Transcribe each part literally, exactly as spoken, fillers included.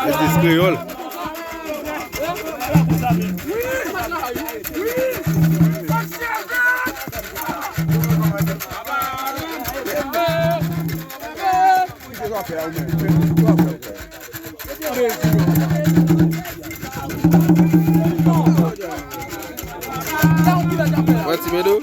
Mezis kreyòl. Wè ti Medo.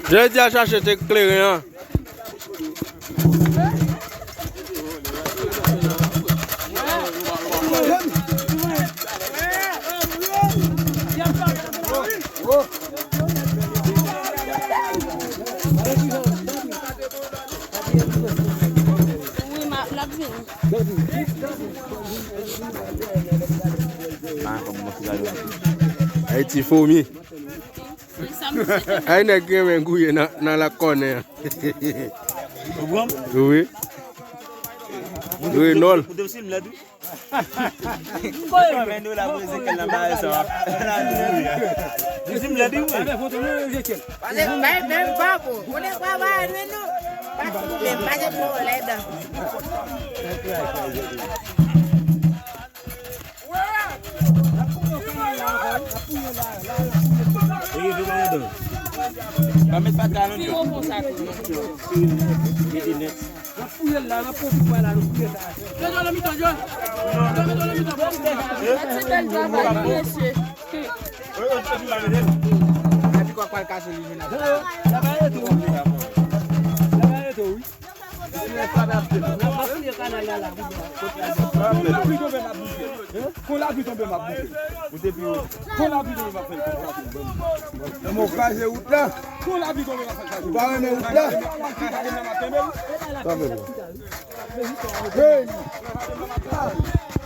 Jodi a chache te kleren an. Ay ti fomi. Ay nèg ki renmen gouye nan, nan lak kònè an. Wi. Renòl. Mwen menm nou la pou Ezekyèl nan bagay sa w ap fè la. Di m lè di mwen. Pale bay menm pa bon. Ou ne pa ba nou non. Pa ti pwoblèm, pa gen pwoblèm. Pa met pata nan dyo. Mete nèt. N ap fouye l la, n ap pran ti pwa la, nou fouye sa. Jòjò nan mitan, Jòjò. Jòjò nan mitan, bò. Ti bèl travay, wi, mesye. Epi kòk pral kase li, Jonathan. Travay tou. Travay tou, wi. N ap fouye kanal la, la. Kon lapli tonbe, m ap bouje. Kon lapli tonbe, m ap bouje. Ou te pi wo. Kon lapli tonbe, m ap fè l. Nan mwen kraze wout la. Kon lapli tonbe, m ap fè l. Ou pa renmen wout la? Tanmen. Hey!